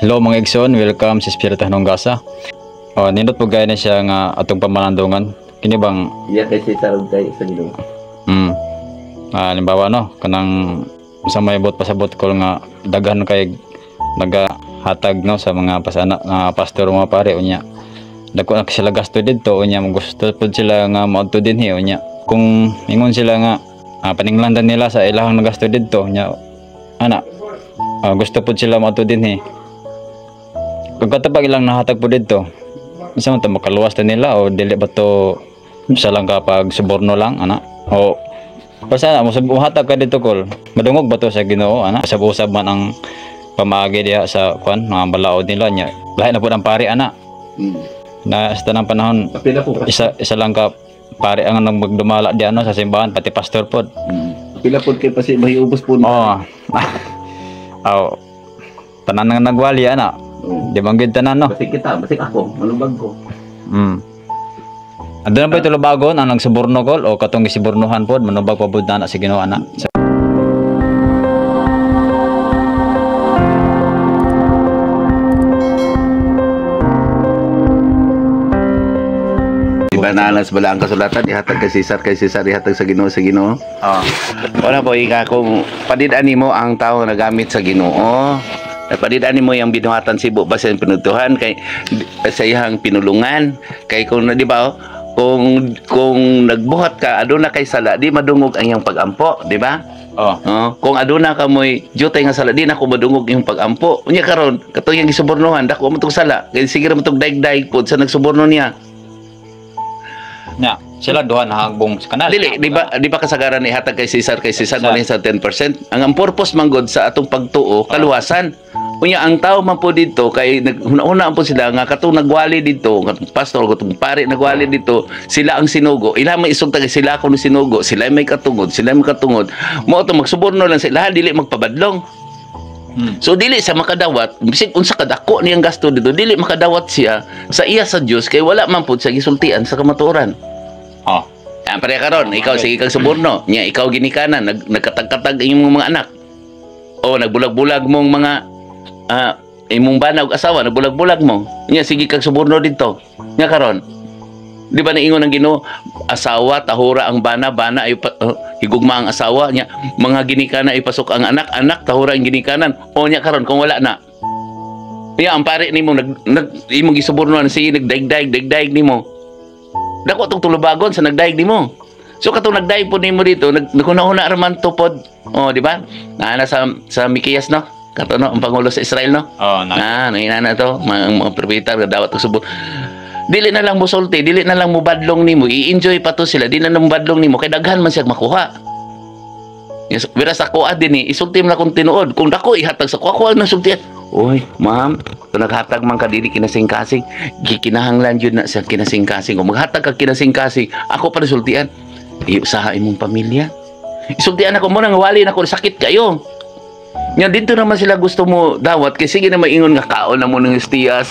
Hello mga igsoon, welcome sa Espiritu Gasa. Oh, nindot po gaya na siya nga atong pamalandungan. Kini bang Iya kay si sarog kay sa Ginoo. Halimbawa no, kanang sa may bot pasabot ko nga daghan kay nagahatag no sa mga pasana nga pastor, mga pare, unya dako na sila gasto didto, unya gusto pud sila nga moadto dinhi, unya kung ingon sila nga paninglandan nila sa ilahang nagasto didto, unya ana gusto pud sila moadto dinhi. Kung katapag ilang nahatag po didto, isa man to makaluwas ta nila o dili ba to sa lang kapag suborno lang ana? O basta na mo hatag ka dito kol, madungog ba to sa Ginoo ana? Usab-usab man ang pamaagi diha sa kwan, mga balaod nila, nya lahi na pud ang pari ana. Na sa tanang panahon Pila po isa isa lang ka pare ang nagdumala diha no sa simbahan, pati pastor pod. Pila po kay pasi mahiubos po. Oh. Aw. Tanan nga nagwali ana. Di bang gid tanan no? Basig kita, basig ako, manubag ko. Ando na ba ito lubagon ang nagsuborno kol o katong gisibornohan pod, manubag pa pud na sa Ginoo ana? Di ba naalas bala ang kasulatan, ihatag kay Cesar, ihatag sa Ginoo sa Ginoo. Oh. Wala po ika kung padid-an nimo ang tao nga nagamit sa Ginoo. Padid-an nimo yang binuhatan sibo ba sa pinutuhan kay sa iyang pinulungan kay kung di ba oh, kung nagbuhat ka aduna kay sala, di madungog ang iyang pagampo, di ba? Oh. Oh, kung aduna ka moy jutay nga sala, di na ko madungog iyong pagampo. Unya karon katong iyang gisubornohan, dako mo tong sala kay sige ra mo tong daig-daig pod sa nagsuborno niya. Nya, sila duha nahagbong sa kanal. Dili, di ba kasagaran ihatag kay Cesar mo sa 10%. Ang purpose man gud sa atong pagtuo, kaluwasan. Unya ang tao man po dito kay naghuna-una po sila nga katong nagwali dito, katong pastor, katong pare nagwali dito, sila ang sinugo. Ila may isugtag sila kuno sinugo, sila may katungod, sila may katungod. Mao to magsuborno lang sila, dili magpabadlong. So dili sa makadawat, bisig unsa kadako niyang gasto dito, dili makadawat siya sa iya sa Dios kay wala man pud siya gisultian sa kamatuoran. Oh. Ang pare karon, ikaw sige kang suborno, nya ikaw ginikanan, nagkatag-katag imong mga anak. O nagbulag-bulag mong mga imong bana ug asawa, nagbulag-bulag mo. Nya sige kang suborno didto. Nya karon, di ba naingon ang Ginoo, asawa tahura ang bana, bana ay higugma ang asawa nya, mga ginikanan ay pasok ang anak, anak tahura ang ginikanan. O nya karon kung wala na. Nya ang pare nimo nag imong gisubornoan sige nagdaigdaig daigdaig nimo. Dako tong tulubagon sa nagdaig nimo. So katong nagdaig po nimo dito, naghuna-huna ra man to pod. O di ba? Naa sa Mikeyas no. Kato no ang pangulo sa Israel no. Oh, na. Na to, mga propeta dawat og subo. Dili na lang mo sulti, dili na lang mo badlong nimo, i-enjoy pa to sila, dili na lang mo badlong nimo kay daghan man siya makuha. Yes, whereas ako din eh, isulti mo na kung tinuod, kung dako ihatag sa kuha, kuha na sultian. Uy, ma'am, kung naghatag man ka dili kinasingkasing, gikinahanglan jud na sa kinasingkasing. Kung maghatag ka kinasingkasing, ako pa sultian. Iusaha imong pamilya. Isultian ako mo nang wali na ko sakit kayo. Nya dito naman sila gusto mo dawat kay sige na maingon nga kaon na mo ng estiyas,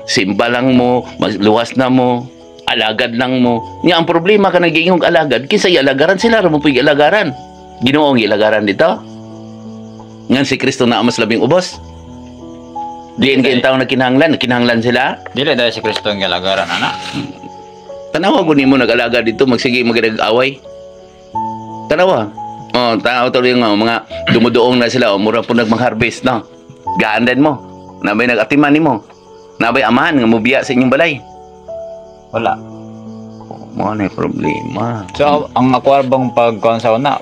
simba lang mo, magluwas na mo, alagad lang mo. Nya ang problema ka nagiging alagad, kinsa alagaran sila ra mo pud alagaran. Ginoo ang ilagaran dito. Ngan si Kristo na mas labing ubos. Diin kay tawo nagkinahanglan, nagkinahanglan sila. Dili dahil si Kristo ang galagaran ana. Tanawa gud nimo nag-alaga dito, magsige magag-away. Tanawa. Oh, tanaw tuloy nga mga dumuduong na sila, oh, mura po nagmang-harvest no. Gaan din mo. Nabay nag-atiman nimo. Nabay amahan nga mobiya sa inyong balay. Wala. Oh, mo na problema. So ang ako bang pagkuan sa una,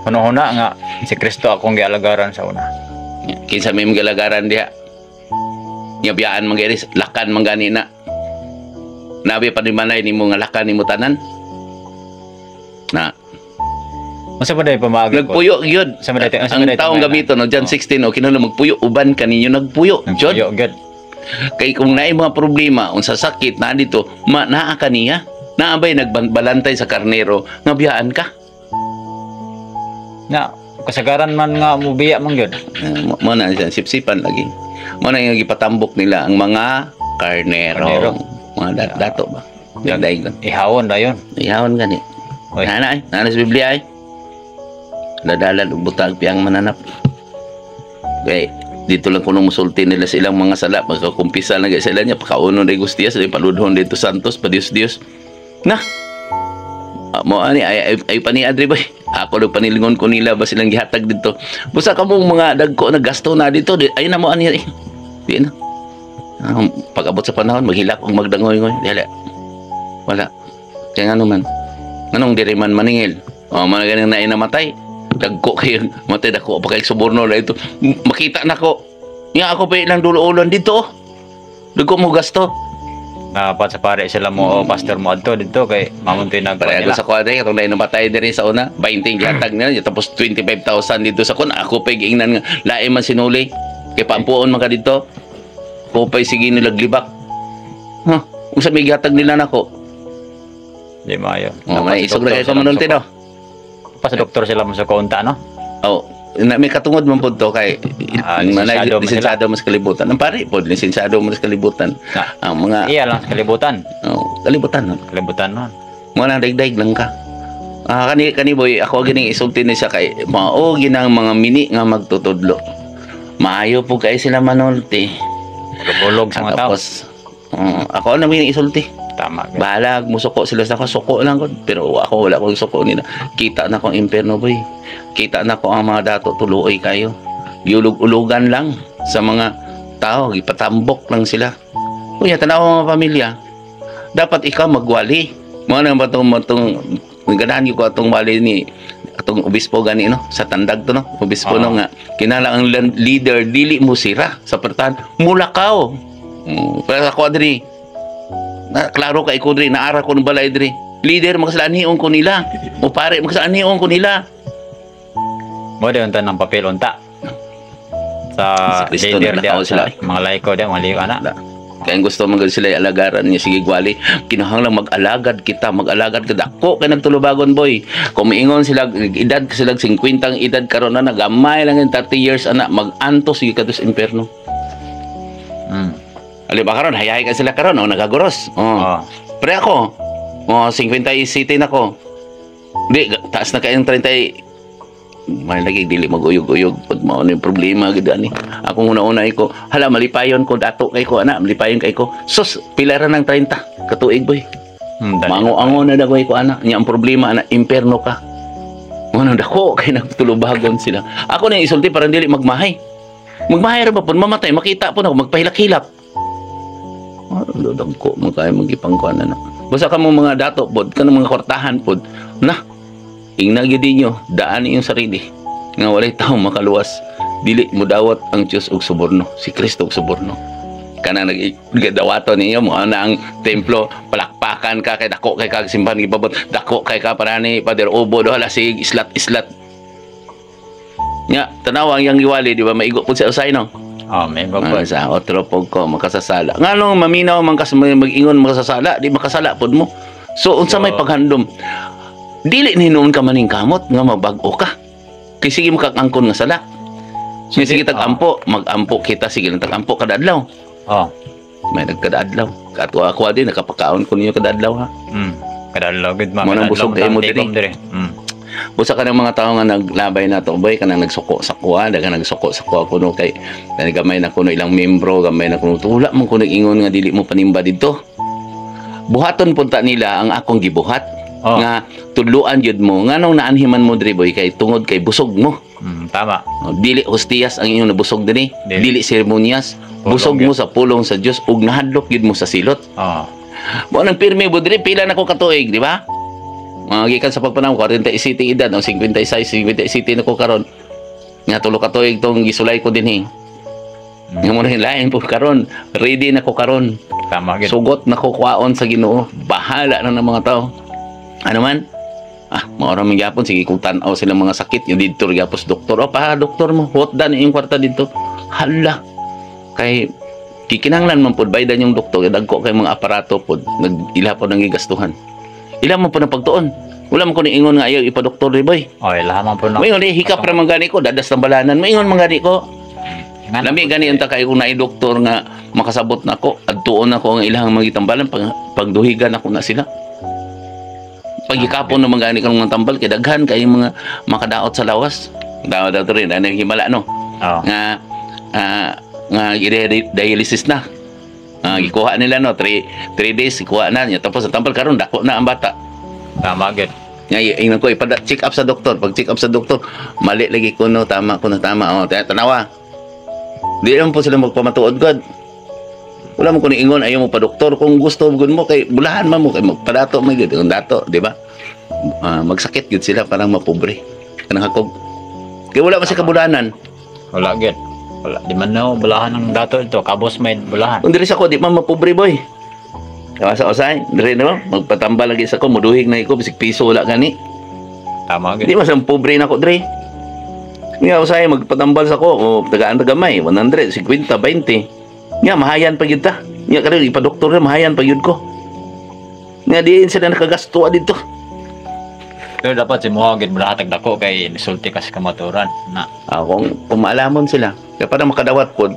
hunahuna nga si Kristo akong gialagaran sa una. Kinsa may mga diha. Nya biyaan man gani, lakan man gani na. Nabi panimanay nimo nga lakan nimo tanan. Na Unsa ba day pamaagi ko? nagpuyo gyud. Sa man day- Ang taong gamiton no John 16 o kinahanglan magpuyo uban kaninyo nagpuyo. Jud. Nagpuyo gyud. Kay kung naay mga problema unsa sakit na dito, ma naa kaniya. Naa bay nagbalantay sa karnero nga biyaan ka. Na kasagaran man nga mubiya man gyud. Mo na siya sipsipan lagi. Mo na yung gipatambok nila ang mga karnero. Karnero. Mga dato ba? Dagdaig lang. Ihawon dayon. Ihawon gani. Oy. Nana ay, nana sa Biblia ay. Dadalan og butag piyang mananap. Okay. Dito lang kuno musulti nila sa ilang mga sala, magkakumpisa lang sila niya, pakaunon na gustiya sa paludhon dito Santos, pa Dios Dios. Na. Mo ani ay pani adri boy. Ako do panilingon ko nila ba silang gihatag dito. Busa kamong mga dagko na gasto na dito, di, ay na mo ani. Eh. Di na. Pag-abot sa panahon maghilak og magdangoy-ngoy. Dili. Wala. Kaya nga naman. Anong diri man maningil? O, mga ganang na namatay. Dagko kayo. Matay dako pa kay suborno na ito. Makita na ko. Nga ako pa ilang dulo-ulon dito. Oh. Dagko mo gasto. Dapat sa pare sila mo o pastor mo adto dito kay mamuntoy nagkuan Pareho nila. sa kuadre, katong na namatay diri sa una, 20 gihatag nila, tapos 25,000 dito sa kun. Ako pa giingnan nga lain man sinuli. Kay paampuon man ka dito. Ko pa sige nilaglibak. Huh? Unsa may gihatag nila nako? Di maayo. Oh, may Dapat isog na doktor kayo sila manulti mo no. Pa sa doktor sila mo sa kaunta, no? Oh, na may katungod man pud to kay lisensyado man sila. Lisensyado man sa kalibutan. Ang pare pod lisensyado man sa kalibutan. Na. Ang mga Iya lang sa kalibutan. Oh, kalibutan no. Kalibutan no. Mo nang daigdaig lang ka. Kani kani boy, ako gining isulti ni siya kay mao ginang mga mini nga magtutudlo. Maayo po kay sila manulti. Magabulog sa mga tao. Tapos ako na may isulti. Tama. Gyud. Balag musuko sila sa ako, suko lang ko. Pero ako wala akong suko nila. Kita na ko ang impyerno boy. Kita na ko ang mga dato tuluoy kayo. Giulog-ulugan lang sa mga tao, gipatambok lang sila. Kuya, tanaw mga pamilya. Dapat ikaw magwali. Mo na ba tong matong ganahan ko atong wali ni atong obispo gani no sa tandag to no obispo no nga kinahanglan ang leader dili mo sira sa pertahan mulakaw. Pero ako diri na klaro kay ko diri naara ko ng balay diri leader makasalaanion ko nila o pare makasalaanion ko nila. Mo di unta ng papel unta. Sa Si Kristo leader diya, naglakaw sila, sa mga laiko diya, mga liyo ana. Wala. Kaya gusto man gud sila alagaran niya sige gwali kinahanglan mag-alagad kita, mag-alagad ka dako kay nagtulubagon boy. Kung miingon sila edad sila 50 ang edad karon na gamay lang yung 30 years ana mag-antos sige kadto sa impierno. Ali ba karon hayahay ka sila karon oh nagaguros. Oh. Pre ako. Oh 57 na ko. Di taas na kayong 30 may lagi dili maguyog-uyog pag mao na yung problema gid ani. Akong una-una ko, hala malipayon ko dato kay ko ana, malipayon kay ko. Sus, pila ra ng 30 katuig boy. Dali. Mango-ango na dagoy ko ana. Nya ang problema ana, imperno ka. Mo dako kay nagtulubagon sila. Ako na isulti para dili magmahay. Magmahay ra ba pud mamatay makita po nako magpahilak-hilak. Ah, dagko man kay magipangkuan na. Basta ka mo mga dato pod, kanang mga kwartahan pod. Na ingna gyud ninyo, daan inyong sarili nga walay tawo makaluwas. Dili mo dawat ang Dios og suborno, si Kristo og suborno. Kanang nagdawaton ninyo mo na ang templo palakpakan ka kay dako kay kag simbahan gipabot dako kay ka para ni Pader Obo do hala sig islat islat. Nya tanaw ang yang giwali di ba maigo pud sa usay no. Oh, may po. Sa otro pog ko makasasala. Nganong maminaw man kas mag-ingon makasasala, di makasala pod mo. So unsa may paghandom? Dili ni noon ka maning kamot nga mabag-o ka. Kay sige mo kag-angkon nga sala. Sige, sige tag-ampo, mag-ampo kita sige lang tag-ampo kada adlaw. Oh. May nagkada adlaw. Kato ako din nakapakaon ko ninyo kada adlaw ha. Kada adlaw gud ma. Mo nang Kada busog adlaw kay mo tang diri. tikom diri. Busa ka ng mga tao nga naglabay na to, boy, kanang nagsuko sa kuha, daghang nagsuko sa kuha kuno kay kani gamay na kuno ilang membro, gamay na kuno wala man kuno ingon nga dili mo panimba didto. Buhaton punta nila ang akong gibuhat nga tudluan gyud mo nganong naanhiman mo diri boy kay tungod kay busog mo. Tama. Oh, dili hostiyas ang inyong nabusog dinhi, Dili. dili seremonyas, Pulong busog gyud. mo sa pulong sa Dios ug nahadlok gyud mo sa silot. Mo nang pirmi mo diri pila na ko katuig, di ba? Mga gikan sa pagpanaw, 47 edad, o 56, 57 na ko karon. Nga tulo ka tuig tong gisulay ko dinhi. Nga mo na lain po karon, ready na ko karon. Tama gyud. Sugot na ko kwaon sa Ginoo. Bahala na ng mga tao. Ano man? Mao ra man gyapon sige kung tan-aw silang mga sakit yung didto gyapos doktor. O pa doktor mo, hotdan yung kwarta dito. Hala. Kay kikinahanglan man pud baydan yung doktor, kay dagko kay mga aparato pud, nag ila pod ang gigastuhan. Ila man pud ang pagtuon. Wala man ko ni ingon nga ayaw ipa-doktor ri boy. Oh, ilaha man po na. Maingon ni hikap ra man gani ko, dadas ng balanan. Maingon man gani ko. Nga Lami gani unta kay kung naay doktor nga makasabot nako, adtuon nako ang ilahang magitambalan pag pagduhigan ako na sila. Pagikapon naman gani kanong mga tambal kay daghan kay mga makadaot sa lawas. Daot daw rin ano himala no Oh. nga nga dialysis na. Gikuha nila, no, 3 days ikuha na niya, tapos ang tambal karon dako na ang bata. Tama gid. Nga ingnon ko ipada check up sa doktor. Pag check up sa doktor, mali lagi ko, no, tama ko na tama. Oh, tanawa. Di lang po sila magpamatuod god. Wala mo kuno ingon ayaw mo pa doktor kung gusto gud mo kay bulahan man mo kay magpadato man gud ang dato, di ba? Magsakit gud sila parang mapobre. Kanang hakog. Kay wala man sa kabulanan. Wala gid. Wala di man no bulahan ng dato ito, kabos may bulahan. Kung diri sa ko di man mapobre, boy. Tawa sa usay, diri no, magpatambal lagi sa ko, muduhig na ko bisig piso wala gani. Tama gid. Di man sa pobre na ko diri. Nga usay magpatambal sa ko, o tagaan ta gamay, 100, 50, 20. Nga mahayan pa gyud ta. Nga karon ipadoktor na mahayan pa gyud ko. Nga diin sila nakagasto dito. Pero dapat si Muha gid bulahan tag dako kay nisulti ka sa kamaturan na. Kung pumaalamon sila, kaya para makadawat pod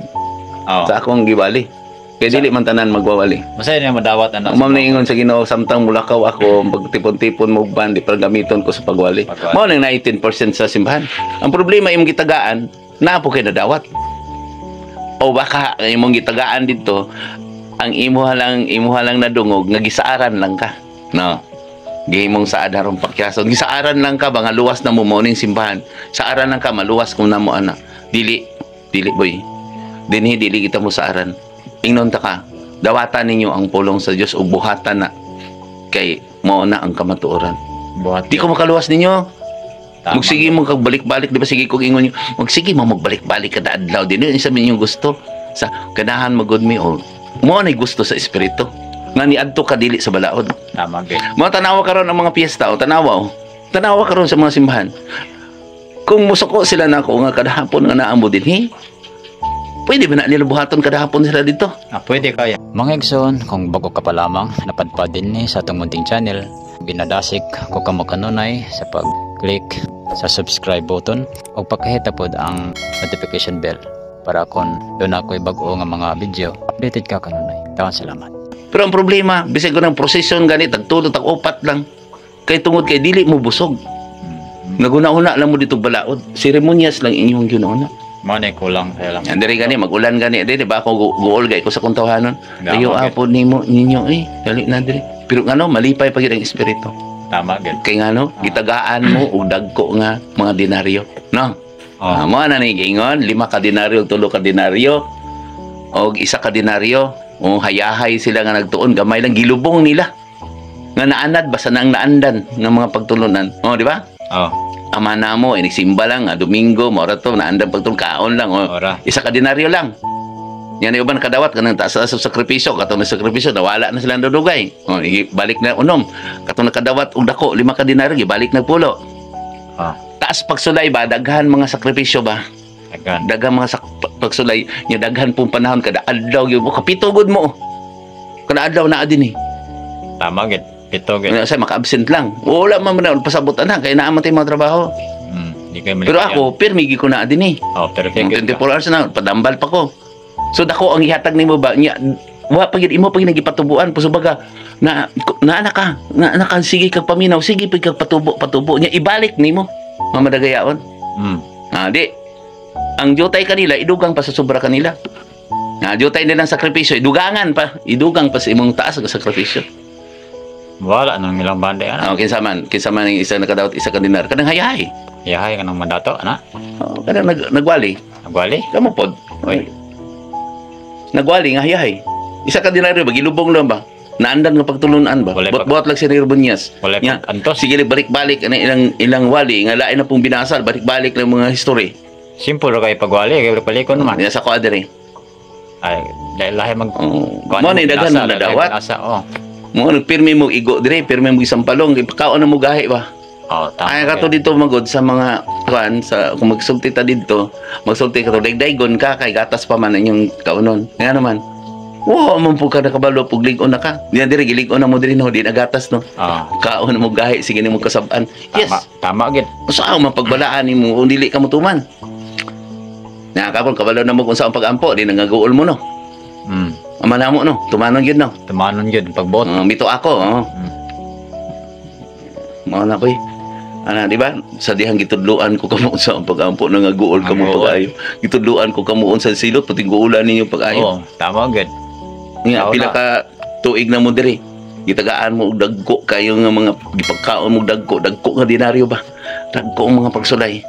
sa akong giwali. Kaya dili man tanan magwawali. Masaya niya madawat ana. Ang ma'am naingon sa Ginoo samtang mulakaw ako, pagtipon-tipon mo ban di para gamiton ko sa pagwali. Pagwali. Mao nang 19% sa simbahan. Ang problema imong gitagaan, naa po kay nadawat. O baka ang imong gitagaan dito, ang imuha lang nadungog nga gisaaran lang ka. No. Gihimong saad harong pakyason. Gisaaran lang ka ba nga luwas na mo mao ning simbahan. Saaran lang ka maluwas kung namo ana. Dili, dili boy. Dinhi dili kita mo saaran. Ingnon ta ka, dawatan ninyo ang pulong sa Dios ug buhatan na kay mao na ang kamatuoran. Buhat. Di ko makaluwas ninyo. Tama. Magsige mo kag balik-balik, di ba sige kog ingon nyo, magsige mo magbalik-balik kada adlaw din yun sa inyong gusto sa ganahan magud mi o mo na gusto sa espiritu nga niadto ka dili sa balaod. Tama gid. Mga tanawa karon ang mga piyesta o tanawa o. Tanawa karon sa mga simbahan. Kung musuko sila nako nga kada hapon nga naa mo dinhi, pwede ba na nila buhaton kada hapon sila dito? Pwede kaya. Mga igsoon, kung bago ka pa lamang napadpad din ni sa atong munting channel, ginadasik ko kamo kanunay sa pag-click sa subscribe button o pakihita pod ang notification bell para kon doon ako'y bag-o nga mga video, updated ka kanunay. Tawan salamat. Pero ang problema, bisag ko ng prosesyon gani tagtulo tag upat lang. Kay tungod kay dili mo busog. Naguna-una lang mo dito balaod. Seremonyas lang inyong ginauna. Mo na kulang kaya lang. Yan diri gani magulan gani diri ba ako guol gay ko sa kong tawhanon. Ayo Gamo, apo nimo ninyo eh dali na diri. Pero ngano malipay pa gid ang espiritu. Tama gid. Kay ngano gitagaan mo og dagko nga mga denaryo. No. Oh. Mo na ni giingon 5 ka denaryo, 3 ka denaryo og 1 ka denaryo. O hayahay sila nga nagtuon gamay lang gilubong nila. Nga naanad basta nang naandan nga mga pagtulunan. Oh, di ba? Oh. Ama na mo, inigsimba lang, Domingo, mora to, naandan pagtulon, kaon lang. Oh. Ora. 1 ka denaryo lang. Yan yung uban kadawat kanang taas sa sakripisyo, katong na sakripisyo nawala na sila ang dudugay. Oh, balik na unom. Katong nakadawat og dako 5 ka denaryo, gibalik na pulo. Taas pagsulay ba daghan mga sakripisyo ba? Daghan. Daghan mga pagsulay nya daghan pong panahon kada adlaw gyud mo kapito gud mo. Kada adlaw naa din eh. Tama gid. Pito gid. Nga say maka-absent lang. Wala man man pasabot ana kay naa man tay mga trabaho. Di kay Pero ako pirmi gi ko naa din eh. Oh, perfect. 24 hours na padambal pa ko. So dako ang ihatag nimo ba nya wa pa gid imo pa gid nagipatubuan pusubaga na na ka na ka sige kag paminaw sige pig kag patubo patubo nya ibalik nimo mamadagayaon. Di ang jutay kanila idugang pa sa sobra kanila. Na jutay nilang sakripisyo idugangan pa idugang pa sa imong taas nga sakripisyo. Wala nang ilang banda ana. Kinsa man ang isa nakadawat 1 ka dinar kanang hayahay. Yahay kanang mandato ana. Oh, kanang nagwali. Nagwali? Kamo pod. Oy. Nagwali nga hayahay. 1 ka dinaryo ba gilubong lang ba? Naandan nga pagtulunan ba? Buhat-buhat lang si Bunyas. Wala Nya, pag antos. Sige balik-balik ana ilang wali nga lain na pong binasal, balik-balik lang mga history. Simple ra kay pagwali kay balikon man. Nya sa ko adere. Ay, dahil lahi mag Oh, mo ni daghan na nadawat. Asa oh. Mo nagpirmi mo igo dire, pirmi mo isang palong, ipakaon na mo gahi ba. Oh, tama. Ay kato dito magod sa mga kuan sa kung magsulti ta dito, magsulti ka to daygon ka kay gatas pa man inyong kaunon. Nga naman. Wow, man po ka nakabalo pug lig-on na ka. Diyan dire gilig-on na mo diri no, di na gatas no. Kaon na mo gahi sige nimo kasab-an. Yes. Tama, tama gid. Usa man pagbalaan nimo kung dili ka mo tuman. Na kapon kabalo na mo kung saan pag-ampo, di nangaguol mo no. Ama na mo no, tumanon gyud no. Tumanon gyud pagbot. Mito ako, oh. Mao na koy. Ana, di ba? Sa dihang gitudloan ko kamo sa ang pag-ampo na nga guol kamo Ang guol. pag-ayo. Gitudloan ko kamo unsa silot pati guolan ninyo pag-ayo. Oo, tama gud. Nga Tao pila na. ka tuig na mo diri. Gitagaan mo og dagko kayo nga mga gipagkaon mo og dagko, dagko nga dinaryo ba? Dagko ang mga pagsulay.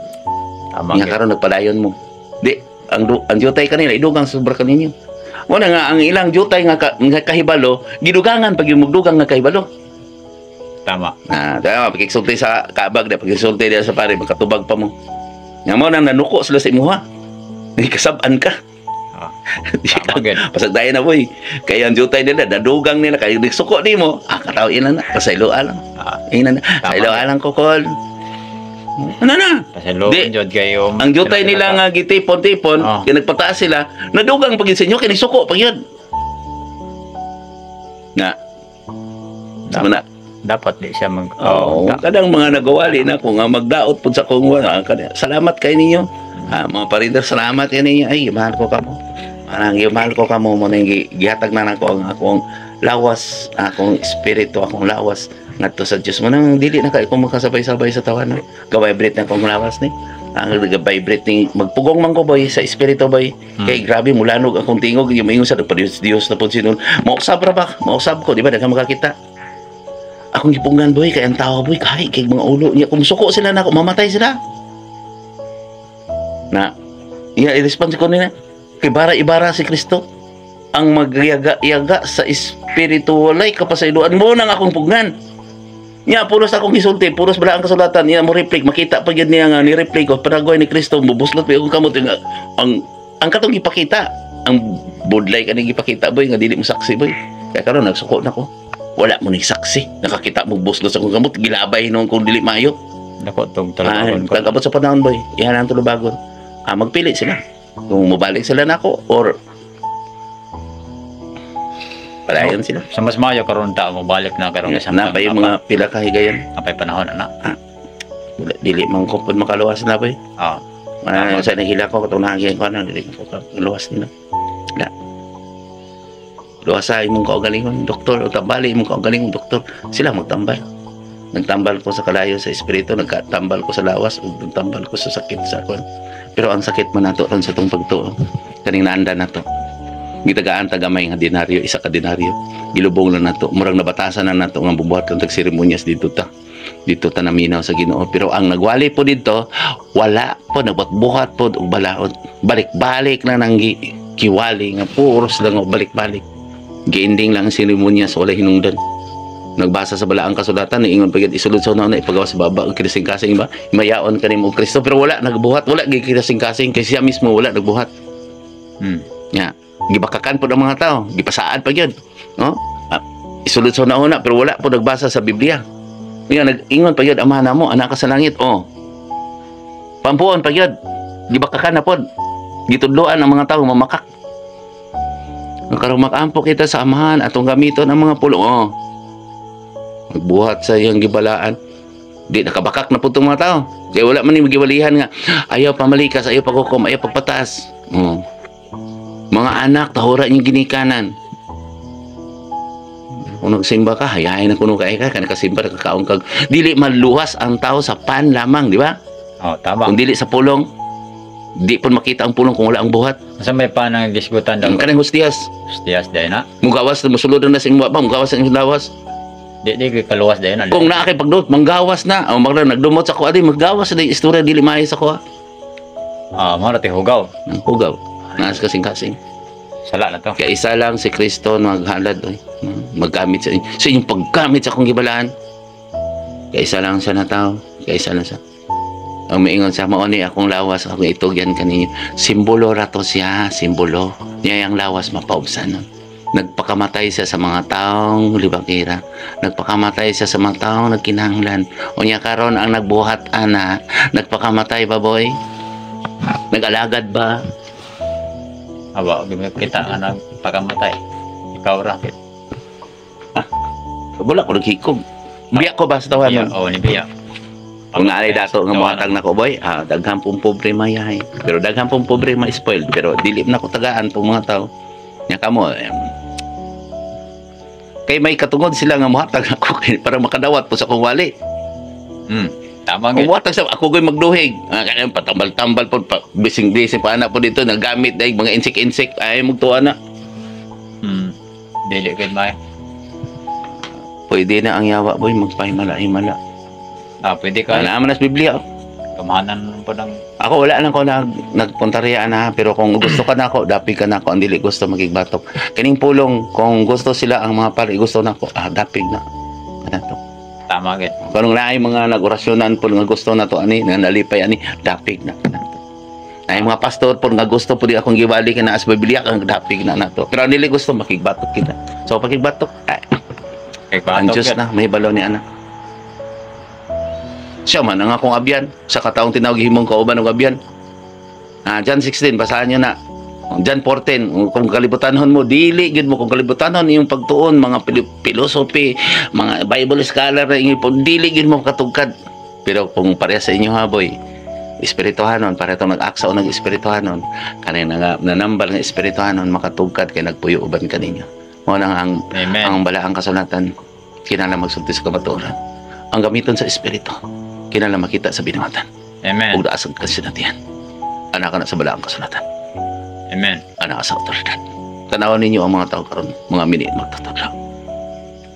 Tama Nga gud. karon nagpadayon mo. Di ang jutay kanila idugang sobra kaninyo. Wala nga ang ilang jutay nga kahibalo, gidugangan pag yung mugdugang nga kahibalo. Tama. Ah, tama pagkisulti sa kabag di pagkisulti diya sa pare makatubag pa mo. Nga mo nang nanuko sila sa imuha. Di kasab-an ka. Ah, Di tama gud. Pasagdayon na, boy. Kaya ang jutay nila, nadugang nila, kaya nagsuko nimo. Ah, kataw ina na, pasayloa lang. Ah, Ina na, Tama. pasayloa lang ko kol. Ano na? Pasaylo Di. jud kayo. Ang jutay nila nga gitipon-tipon, Oh. kaya nagpataas sila, nadugang pag sa inyo, kaya nagsuko pag yun. Na, tama na. Dapat di siya mag Oo, kadang mga nagawali na ko nga magdaot pud sa kong wala. Salamat kay ninyo. Ah, mga parinder, salamat kay ninyo. Ay, mahal ko kamo. Parang mahal ko kamo mo nang gihatag na nako ang akong lawas, akong espiritu, akong lawas ngadto sa Dios. Mo nang dili na kay ko makasabay-sabay sa tawan. No? Ga-vibrate na akong lawas ni. Ang vibrate ni magpugong man ko, boy, sa espiritu, boy. Kay grabe mulanog akong tingog, yung maingon sa Diyos, Dios na pud sinon. Mausab ra ba? Mausab ko, di ba? Daghan makakita. Akong gipunggan, boy, kay ang tao, boy, kay kay mga ulo niya kung suko sila nako, mamatay sila. Na iya i-response ko nila. Kay bara ibara si Kristo ang magyaga-yaga sa espiritu walay kapasayloan mo nang akong pugnan. Nya pulos akong gisulti, pulos bala ang kasulatan niya mo reply, makita pa gyud niya nga ni reply ko Paraguay ni Kristo mubuslot pa akong kamot nga ang katong gipakita, ang budlay kaning gipakita, boy, nga dili mo saksi, boy. Kaya karon nagsuko na ko. Wala mo ni saksi. Nakakita mo buslot sa akong kamot, gilabay noon kung dili maayo. Dako tong Ah, tulubagon ko. tagabot sa panahon, boy. Iyan ang tulubagon. Ah, magpili sila. Kung mobalik sila nako or palayon sila. Sa mas maayo karon ta mo balik na karon Na pa yung mga pila ka higayon. Apay panahon na. Wala, dili man ko pud makaluwas na, boy. Ah, Ah, sa nahila ko katong nahagi ko na dili ko luwas nila. Wala. Luwas sa imong kaugalingon doktor o tambali imong kaugalingon doktor, sila magtambal. Nagtambal ko sa kalayo sa espiritu, nagtambal ko sa lawas, ug nagtambal ko sa sakit sa kon. Pero ang sakit man nato ron sa tong pagtuo, kaning naanda nato. Gitagaan ta gamay nga dinaryo, isa ka dinaryo. Gilubong lang nato, murag nabatasan na nato nga bubuhat lang tag seremonyas dito ta. Dito ta naminaw sa Ginoo. Pero ang nagwali po dito, wala po nagbuhat po og balaod. Balik-balik na nang kiwali nga puros lang og balik-balik. Giending lang ang seremonyas, wala hinungdan. Nagbasa sa balaang kasulatan, niingon pa gyud isulod sa una ipagawas sa baba ang kinasing-kasing ba? Mayaon kanimo og Kristo pero wala nagbuhat, wala gyud kinasing-kasing kay siya mismo wala nagbuhat. Nya, gibakakan po ng mga tao, gipasaad pa gyud. No? Ah, isulod sa una pero wala po nagbasa sa Biblia. Nya nag-ingon pa gyud, "Ama namo, anak ka sa langit." Oh. Pampuon pa gyud. Gibakakan na pod. Gitudloan ang mga tao mamakak. Ang karong makampo kita sa Amahan atong gamiton ang mga pulong. Oh. Magbuhat sa iyang gibalaan. Di nakabakak na po itong mga tao. Kaya wala man yung giwalihan nga ayaw pamalikas, ayaw paghukom, ayaw pagpatas. Oh. Mga anak, tahura niyong ginikanan. Kung nagsimba ka, hayain na kuno kay ka, kanang nakasimba, nakakaon kag. Dili maluwas ang tao sa pan lamang, di ba? Oh, tama. Kung dili sa pulong, di po makita ang pulong kung wala ang buhat. Sa may panang gisgutan daw. Ang kanang hustiyas, Hustiyas dahil na. Mugawas na musulod na sa imo ba, mugawas sa imong lawas. Di di kay kaluwas dahil na. Kung naa kay pagdumot, manggawas na. O magna nagdumot sa kuha di, maggawas na yung istorya dili maayo sa kuha. Ah, mo ra hugaw. Nang hugaw. Naas kasing-kasing. Sala na to. Kaya isa lang si Kristo maghalad oy. Maggamit sa inyong paggamit sa akong gibalaan. Kaya isa lang siya na tao. Kaya isa lang siya. Ang maingon sa mao ni akong lawas, akong itugyan kaninyo. Simbolo ra to siya, simbolo. Niya ang lawas mapaubsan nun. Nagpakamatay siya sa mga taong libakira. Nagpakamatay siya sa mga taong nagkinahanglan. Unya karon ang nagbuhat ana, nagpakamatay ba, boy? Nag-alagad ba? Aba, kita nga nagpakamatay. Ikaw ra. Wala ko naghikog. Biya ko ba sa tawanan? Iya, oh, ni biya. Kung naay dato nga mohatag nako, boy, ah, daghan pong pobre mayahay. Pero daghan pong pobre ma-spoiled. Pero dili na ko tagaan tong mga tao. Nya kamo, kay may katungod sila nga mohatag nako kay para makadawat po sa akong wali. Tama Kung gid. watag sa ako ko'y magduhig. Ah, kanang patambal-tambal po, pa, bising-bising pa na po dito, nagamit dahil mga insik-insik, ay magtuwa na. Dili gid may. Pwede na ang yawa, boy, magpahimala-himala. Ah, pwede ka. Wala man sa Biblia, oh. Kamahanan po ng Ako wala lang ko nagpuntarya na, pero kung gusto ka na ako, dapig ka na ako, ang dili gusto magigbatok. Kining pulong, kung gusto sila ang mga pari, gusto na ako, ah, dapig na. Ano to? Tama gid. Kung naay mga nag-orasyonan po nga gusto na to ani, nga nalipay ani, dapig na na to. Naay mga pastor po nga gusto po di akong giwali ka na as Biblia kang dapig na nato. Pero ang dili gusto makigbatok kita. So pagigbatok, ay, Kay ang batok Diyos gid. Na may balaw ni anak. Siya man ang akong abyan sa kataong tinawag himong kauban og abyan. Ah, John 16, basahan niyo na. John 14, kung kalibutanhon mo, dili gyud mo kung kalibutanon iyong pagtuon, mga philosophy, mga Bible scholar na inyo, dili gyud mo katugkad. Pero kung pareha sa inyo ha, boy, espirituhanon, pareha itong nag-aksa o nag-espirituhanon, kanay nga nanambal nga espirituhanon, makatugkad kay nagpuyo uban kaninyo. Mao na nga ang Amen. ang balaang kasulatan kinahanglan magsulti sa kamatuoran. Ang gamiton sa espiritu kinahanglan makita sa binuhatan Amen. ug daas ang kasinatian. Anak ka na sa balaang kasulatan. Amen. Anak sa otoridad. Tanawan ninyo ang mga tao karon, mga mini magtatadla.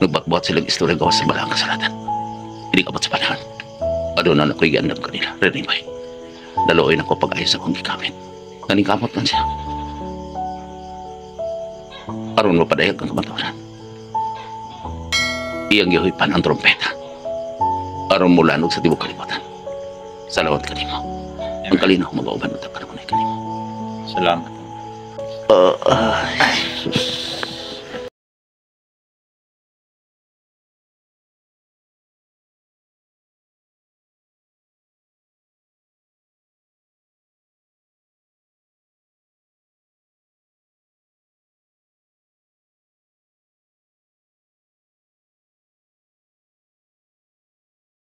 Nagbatbuhat silang istorya gawas sa balaang kasulatan. Hindi kabot sa panahon. Aduna na ko'y giandam kanila. Renibay. Daluoy na ko pag-ayos akong gikamit. Naningkamot man siya. Aron mapadayag ang kamatuoran. Iyang gihuipan ang trompeta. Aron mulanog sa tibok kalibutan. Salamat kanimo. Ang kalinaw magauban utak kanimo kanimo. Salamat.